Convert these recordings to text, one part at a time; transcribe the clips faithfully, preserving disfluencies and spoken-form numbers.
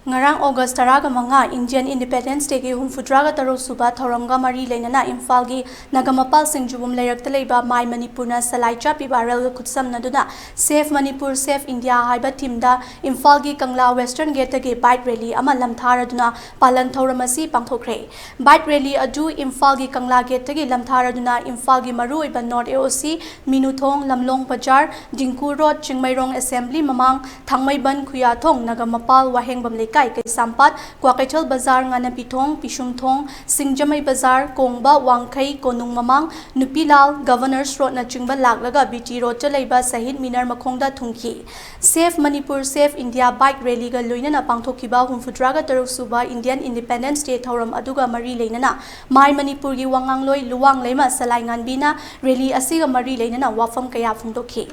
ꯉꯔꯥꯡ August ꯇꯔꯥꯒ ꯃꯉꯥ, Indian Independence Day ꯒꯤ ꯍꯨꯝꯐꯨꯇꯔꯥꯒ ꯇꯔꯨꯛ ꯁꯨꯕ ꯊꯧꯔꯝꯒ ꯃꯔꯤ ꯂꯩꯅꯅ ꯏꯝꯐꯥꯜꯒꯤ ꯅꯒꯃꯄꯥꯜ ꯁꯤꯡꯖꯨꯕꯨꯝ ꯂꯩꯔꯛꯇ ꯂꯩꯕ My Manipur ꯅ ꯁꯂꯥꯏ ꯆꯥꯛꯄꯤ ꯚꯥꯏꯔꯦꯜꯒ ꯈꯨꯠꯁꯝꯅꯗꯨꯅ Save Manipur, Save India ꯍꯥꯏꯕ theme ꯗ ꯏꯝꯐꯥꯜꯒꯤ ꯀꯪꯂꯥ Western Gate ꯇꯒꯤ bike rally ꯑꯃ ꯂꯝꯊꯥꯔꯗꯨꯅ ꯄꯥꯂꯟ ꯊꯧꯔꯝ ꯑꯁꯤ ꯄꯥꯡꯊꯣꯛꯈ꯭ꯔꯦ꯫ Bike rally ꯑꯗꯨ ꯏꯝꯐꯥꯜꯒꯤ ꯀꯪꯂꯥ gate ꯇꯒꯤ ꯂꯝꯊꯥꯔꯗꯨꯅ ꯏꯝꯐꯥꯜꯒꯤ ꯃꯔꯨꯑꯣꯏꯕ North A O C, ꯃꯤꯅꯨꯊꯣꯡ, ꯂꯝꯂꯣꯡ ꯕꯖꯥꯔ, ꯗꯤꯡꯀꯨ ꯔꯣꯗ, ꯆꯤꯡꯃꯩꯔꯣꯡ ꯑꯦꯁꯦꯝꯕ꯭ꯂꯤ ꯃꯃꯥꯡ, ꯊꯥꯡꯃꯩꯕꯟ, ꯈꯨꯌꯥꯊꯣꯡ, ꯅꯒꯃꯄꯥꯜ, ꯋꯥꯍꯦꯡꯕꯝ ꯂꯩꯀꯥꯏ, ꯀꯩꯁꯥꯝꯄꯥꯠ, ꯀ꯭ꯋꯥꯀꯩꯊꯦꯜ ꯕꯖꯥꯔ, ꯉꯥꯅꯝꯕꯤꯊꯣꯡ, ꯄꯤꯁꯨꯝꯊꯣꯡ, ꯁꯤꯡꯖꯃꯩ ꯕꯖꯥꯔ, ꯀꯣꯡꯕ, ꯋꯥꯡꯈꯩ, ꯀꯣꯅꯨꯡ ꯃꯃꯥꯡ, ꯅꯨꯄꯤꯂꯥꯜ, Governors Road ꯅꯆꯤꯡꯕ ꯂꯥꯛꯂꯒ B T Road ꯇ ꯂꯩꯕ ꯁꯍꯤꯗ ꯃꯤꯅꯔ ꯃꯈꯣꯡꯗ ꯊꯨꯡꯈꯤ꯫ Save Manipur, Save India bike rally ꯒ ꯂꯣꯏꯅꯅ ꯄꯥꯡꯊꯣꯛꯈꯤꯕ ꯍꯨꯝꯐꯨꯇꯔꯥꯒ ꯇꯔꯨꯛ ꯁꯨꯕ Indian Independence Day ꯊꯧꯔꯝ ꯑꯗꯨꯒ ꯃꯔꯤ ꯂꯩꯅꯅ My Manipur ꯒꯤ ꯋꯥꯉꯥꯡꯂꯣꯏ ꯂꯨꯋꯥꯡ ꯂꯩꯃ ꯁꯂꯥꯏꯉꯥꯟꯕꯤꯅ rally ꯑꯁꯤꯒ ꯃꯔꯤ ꯂꯩꯅꯅ ꯋꯥꯐꯝ ꯀꯌꯥ ꯐꯣꯡꯗꯣꯛꯈꯤ꯫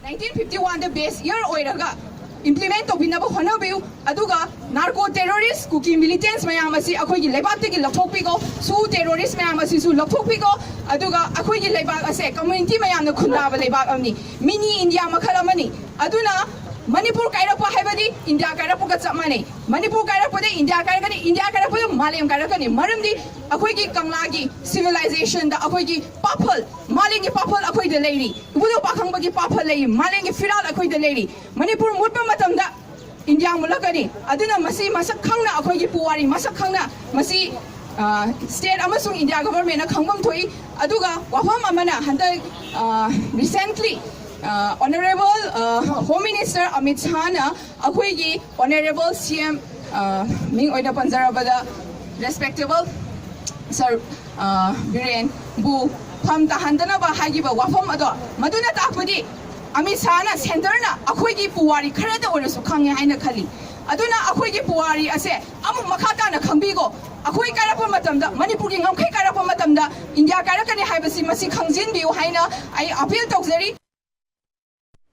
ꯅꯥꯏꯟꯇꯤꯟ ꯐꯤꯐꯇꯤ ꯋꯥꯟꯗ base year ꯑꯣꯏꯔꯒ implement ꯇꯧꯕꯤꯅꯕ ꯍꯣꯠꯅꯕꯤꯌꯨ꯫ ꯑꯗꯨꯒ narco terrorist, ꯀꯨꯀꯤ militants ꯃꯌꯥꯝ ꯑꯁꯤ ꯑꯩꯈꯣꯏꯒꯤ ꯂꯩꯕꯥꯛꯇꯒꯤ ꯂꯧꯊꯣꯛꯄꯤꯈꯣ꯫ ꯁꯨ terrorist ꯃꯌꯥꯝ ꯑꯁꯤꯁꯨ ꯂꯧꯊꯣꯛꯄꯤꯈꯣ꯫ ꯑꯗꯨꯒ ꯑꯩꯈꯣꯏꯒꯤ ꯂꯩꯕꯥꯛ ꯑꯁꯦ community ꯃꯌꯥꯝꯅ ꯈꯨꯟꯗꯥꯕ ꯂꯩꯕꯥꯛ ꯑꯃꯅꯤ꯫ Mini India ꯃꯈꯜ ꯑꯃꯅꯤ꯫ ꯑꯗꯨꯅ ꯃꯅꯤꯄꯨꯔ ꯀꯥꯏꯔꯛꯄ ꯍꯥꯏꯕꯗꯤ ꯏꯟꯗꯤꯌꯥ ꯀꯥꯏꯔꯛꯄꯒ ꯆꯞ ꯃꯥꯟꯅꯩ꯫ ꯃꯅꯤꯄꯨꯔ ꯀꯥꯏꯔꯛꯄꯗ ꯏꯟꯗꯤꯌꯥ ꯀꯥꯏꯔꯛꯀꯅꯤ, ꯏꯟꯗꯤꯌꯥ ꯀꯥꯏꯔꯛꯄꯗ ꯃꯥꯂꯦꯝ ꯀꯥꯏꯔꯛꯀꯅꯤ꯫ ꯃꯔꯝꯗꯤ ꯑꯩꯈꯣꯏꯒꯤ ꯀꯪꯂꯥꯒꯤ civilizationꯗ ꯑꯩꯈꯣꯏꯒꯤ ꯄꯥꯐꯜ, ꯃꯥꯂꯦꯝꯒꯤ ꯄꯥꯐꯜ ꯑꯩꯈꯣꯏꯗ ꯂꯩꯔꯤ꯫ ꯏꯕꯨꯙꯧ ꯄꯥꯈꯪꯕꯒꯤ ꯄꯥꯐꯜ ꯂꯩꯔꯤ, ꯃꯥꯂꯦꯝꯒꯤ ꯐꯤꯔꯥꯜ ꯑꯩꯈꯣꯏꯗ ꯂꯩꯔꯤ꯫ ꯃꯅꯤꯄꯨꯔ ꯃꯨꯠꯄ ꯃꯇꯝꯗ ꯏꯟꯗꯤꯌꯥ ꯃꯨꯠꯂꯛꯀꯅꯤ꯫ ꯑꯗꯨꯅ ꯃꯁꯤ ꯃꯁꯛ ꯈꯪꯅ, ꯑꯩꯈꯣꯏꯒꯤ ꯄꯨꯋꯥꯔꯤ ꯃꯁꯛ ꯈꯪꯅ ꯃꯁꯤ state ꯑꯃꯁꯨꯡ ꯏꯟꯗꯤꯌꯥ governmentꯅ ꯈꯪꯐꯝ ꯊꯣꯛꯏ꯫ ꯑꯗꯨꯒ ꯋꯥꯐꯝ ꯑꯃꯅ, ꯍꯟꯗꯛ recently Honorable Home Minister Amit Shahꯅ ꯑꯩꯈꯣꯏꯒꯤ Honorable C M, ꯃꯤꯡ ꯑꯣꯏꯅ ꯄꯟꯖꯔꯕꯗ respectable Sir ꯕꯤꯔꯦꯟꯕꯨ ꯐꯝ ꯇꯥꯍꯟꯗꯅꯕ ꯍꯥꯏꯈꯤꯕ ꯋꯥꯐꯝ ꯑꯗꯣ, ꯃꯗꯨꯅ ꯇꯥꯛꯄꯗꯤ ꯑꯃꯤꯠ ꯁꯥꯍꯅ, centreꯅ ꯑꯩꯈꯣꯏꯒꯤ ꯄꯨꯋꯥꯔꯤ ꯈꯔꯗ ꯑꯣꯏꯔꯁꯨ ꯈꯪꯉꯦ ꯍꯥꯏꯅ ꯈꯜꯂꯤ꯫ ꯑꯗꯨꯅ ꯑꯩꯈꯣꯏꯒꯤ ꯄꯨꯋꯥꯔꯤ ꯑꯁꯦ ꯑꯃꯨꯛ ꯃꯈꯥ ꯇꯥꯅ ꯈꯪꯕꯤꯈꯣ꯫ ꯑꯩꯈꯣꯏ ꯀꯥꯏꯔꯛꯄ ꯃꯇꯝꯗ, ꯃꯅꯤꯄꯨꯔꯒꯤ ꯉꯝꯈꯩ ꯀꯥꯏꯔꯛꯄ ꯃꯇꯝꯗ ꯏꯟꯗꯤꯌꯥ ꯀꯥꯏꯔꯛꯀꯅꯤ ꯍꯥꯏꯕꯁꯤ ꯃꯁꯤ ꯈꯪꯖꯤꯟꯕꯤꯌꯨ ꯍꯥꯏꯅ ꯑꯩ appeal ꯇꯧꯖꯔꯤ꯫